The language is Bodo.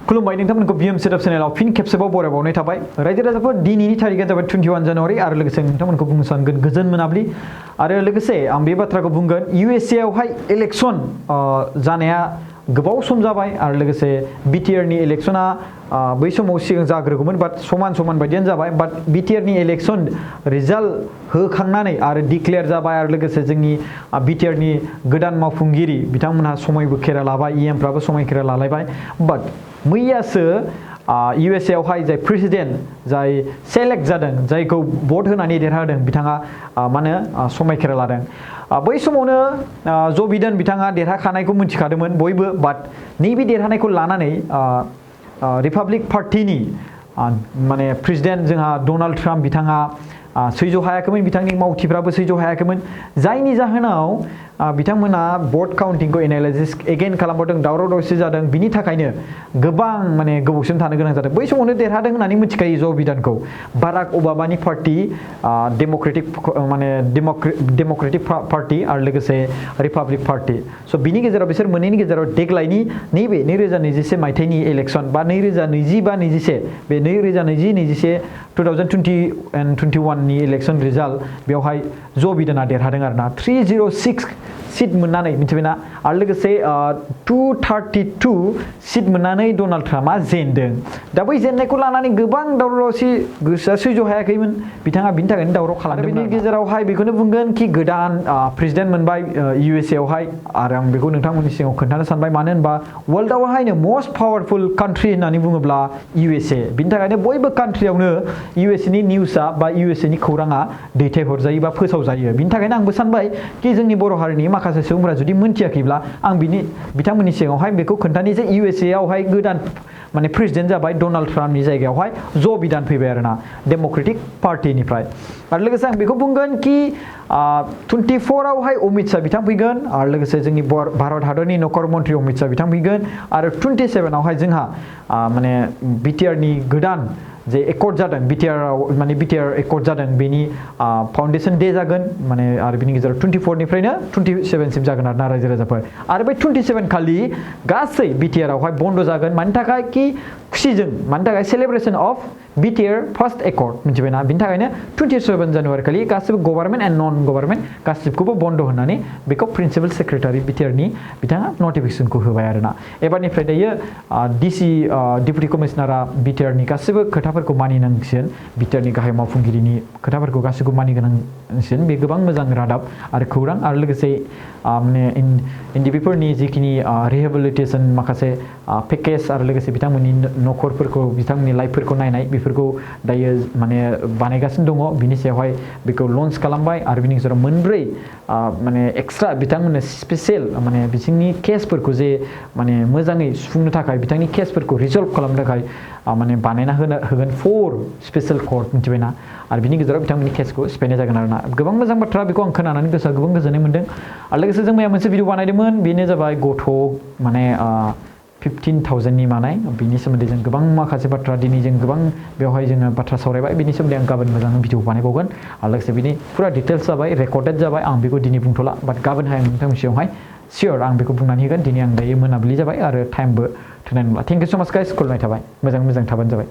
खुलुमबाय नोंथांमोनखौ बिएम सेटआप चेनेलाव फिन खेबसेबाव बरायबावनाय थाबाय रायजो राजाफोर दिनैनि थारिखआ जाबाय 21 जानुवारि आरो लोगोसे नोंथांमोनखौ बुंनो सानगोन गोजोन मोनाबिलि आरो लोगोसे आं बे बाथ्राखौ बुंगोन इउएसए आवहाय इलेक्शन जानाया गोबाव सम जाबाय आरो लोगोसे बिटिआर नि इलेक्शना बै समाव सिगां जाग्रोगौमोन बाट समान बायदियानो जाबाय बाट बिटिआर नि इलेक्शन रिजाल्ट होखांनानै आरो डिक्लेयार जाबाय आरो लोगोसे जोंनि बिटिआर नि गोदान मावफुंगिरि बिथांमोनहा समायबो खेरा लाबाय इएमफ्राबो समाय खेरा लालायबाय बाट मैयासो इउएसए आवहाय जाय प्रेसिडेन्ट जाय सेलेक्ट जादों जायखौ भट होनानै देरहादों बिथाङा माने समायखेरा लादों बै समावनो जो बिडेन बिथाङा देरहाखानायखौ मिथिखादोंमोन बयबो बाट नैबे देरहानायखौ लानानै रिपाब्लिक पार्टीनि माने प्रेसिडेन्ट जोंहा डनाल्ड ट्राम्प बिथाङा सैज' हायाखैमोन बिथांनि मावथिफ्राबो सैज' हायाखैमोन जायनि जाहोनाव बिथांमोना भट काउन्टिंखौ एनालाइसिस एगेन खालामबावदों दावराव दावसि जादों बिनि थाखायनो गोबां माने गोबावसिम थानो गोनां जादों बै समावनो देरहादों होननानै मिथिखायो जो बिडेनखौ बाराक ओबामानि पार्टी डेम'क्रेटिक पार्टी आरो लोगोसे रिपाब्लिक पार्टी स' बिनि गेजेराव बिसोर मोननैनि गेजेराव देग्लायनि नैबे 2024 मायथाइनि इलेक्शन बा 2020 बा 21 बे 2020-21 2020 and 21 नि इलेक्शन रिजाल्ट बेवहाय जो बिडेना देरहादों आरोना 306 सीट मोननानै मिथिबायना आरो लोगोसे 232 सीट मोननानै डनाल्ड ट्राम्पआ जेनदों दा बै जेननायखौ लानानै गोबां दावराव-दावसि गोसोआ सैज' हायाखैमोन बिथाङा बिनि थाखायनो दावराव खालामदों बिनि गेजेरावहाय बेखौनो बुंगोन कि गोदान प्रेसिडेन्ट मोनबाय इउएसए आवहाय आरो आं बेखौ नोंथांमोननि सिगाङाव खोन्थानो सानबाय मानो होनबा वर्ल्डआवहायनो मस्ट पावारफुल कान्ट्रि होननानै बुङोब्ला इउएसए बिनि थाखायनो बयबो कान्ट्रियावनो इउएसए नि निउसआ बा इउएसए नि खौराङा दैथायहरजायो बा फोसावजायो बिनि थाखायनो आंबो सानबाय कि जोंनि बर' हारिनि माखासे सुबुंफोरा जुदि मोनथियाखैब्ला आं बिथांमोननि सिगाङावहाय बेखौ खोन्थानि जे इउएसए आवहाय गोदान माने प्रेसिडेन्ट जाबाय डनाल्ड ट्राम्पनि जायगायावहाय जो बिडेन फैबाय आरोना डेम'क्रेटिक पार्टीनिफ्राय आरो लोगोसे आं बेखौ बुंगोन कि 24 आवहाय अमित शाह बिथां फैगोन आरो लोगोसे जोंनि भारत हादरनि नखर मन्त्रि अमित शाह बिथां फैगोन आरो 27 आवहाय जोंहा माने बिटिआर नि गोदान जे एकर्ड जादों बिटिआर एकर्ड जादों बेनि फाउन्डेसन डे जागोन माने आरो बिनि गेजेराव 24 निफ्रायनो 27 सिम जागोन आरोना रायजो राजाफोर आरो बे 27 खालि गासै बिटिआर आवहाय बन्द जागोन मानि थाखाय कि खुसिजों मानि थाखाय celebration of BTR first accord मिथिबायना बिनि थाखायनो 27 जानुवारि खालि गासिबो गभर्नमेन्ट एन्ड नन गभर्नमेन्ट गासिबखौबो बन्द होननानै बेखौ प्रिन्सिपाल सेक्रेटारि बिटिआर नि बिथाङा नटिफिकेसनखौ होबाय आरोना एबारनिफ्राय दायो डिसि डिप्युटि कमिशनारा बिटिआर नि गासिबो खोथाफोरखौ मानिनांसिगोन बिटिआर नि गाहाय मावफुंगिरिनि खोथाफोरखौ गासिबो मानिगोनांसिगोन बे गोबां मोजां रादाब आरो खौरां आरो लोगोसे माने इन्डिभिफोरनि जिखिनि रिहेबिलिटेसन माखासे पेकेज आरो लोगोसे बिथांमोननि नखरफोरखौ बिथांमोननि लाइफफोरखौ नायनाय बेफोरखौ दायो माने बानायगासिनो दङ बिनि सायावहाय बेखौ लन्च खालामबाय आरो बिनि गेजेराव मोनब्रै माने एक्सट्रा बिथांमोननो स्पेसियेल माने बिथिंनि केसफोरखौ जे माने मोजाङै सुफुंनो थाखाय बिथांनि केसफोरखौ रिजल्भ खालामनो थाखाय माने बानायना होगोन 4 स्पेसियेल कर्ट मिथिबायना आरो बिनि गेजेराव बिथांमोननि केसखौ सिफायनाय जागोन आरोना गोबां मोजां बाथ्रा बेखौ आं खोनानानै गोसोआ गोबां गोजोननाय मोन्दों आरो लोगोसे जों मैया मोनसे भिडिअ बानायदोंमोन बेनो जाबाय गथ' माने 15,000 नि मानाय बिनि सोमोन्दै जों गोबां माखासे बाथ्रा दिनै जों गोबां बेवहाय जोङो बाथ्रा सावरायबाय बिनि सोमोन्दै आं गाबोन मोजां भिडिअ बानायबावगोन आरो लोगोसे बिनि फुरा डिटेल्स जाबाय रेकर्डेड जाबाय आं बेखौ दिनै बुंथ'ला बाट गाबोनहाय नोंथांनि सिगाङावहाय सियर आं बेखौ बुंनानै होगोन दिनै आं दायो मोनाबिलि जाबाय आरो टाइमबो थोनाय नंला थेंक इउ स' माच गाइस खुलुमनाय थाबाय मोजां थाबानो जाबाय